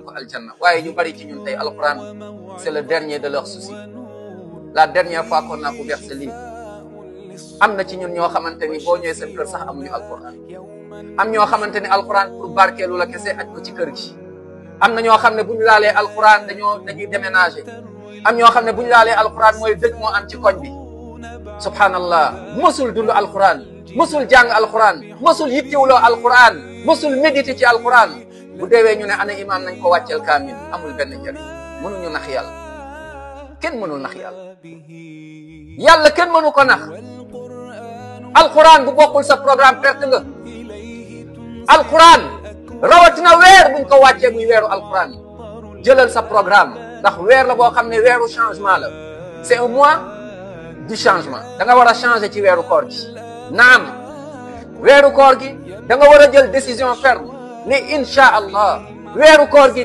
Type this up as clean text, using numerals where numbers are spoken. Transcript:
ko aljanna. waaye ñu bari ci ñun tey alquran c'est le dernier de leurs soucis. La dernière fois qu'on a ouvert ce livre am na ci ñun ñoo xamante ni boo ñëwee seen kër sax amuñu alquran. am ñoo xamante ni alquran pour barkeelu la kese aj ko ci kër gi. am na ñoo xam ne bu ñu laalee alquran dañuy déménager. am ñoo xam ne bu ñu laalee alquran mooy dëj moo am ci koñ bi. subhanallah mosul dund alquran mosul jàng alquran mosul yittewuloo alquran mosul méditer ci alquran bu deewee ñu ne ana imam nañ ko wàcceel kaamil amul benn njëriñ. mënuñu nax yàlla kenn mënul nax yàlla kenn mënu ko nax. alquran bu bokkul sa programme perte nga. alquran rawatina weer buñ ko wàccee muy weeru alquran jëlal sa programme ndax weer la boo xam ne weeru changement la. c'est un mois du changement. da nga war a changer ci weeru koor gi. naam weeru koor gi da nga war a jël décision ferme ne incha allah weeru koor gi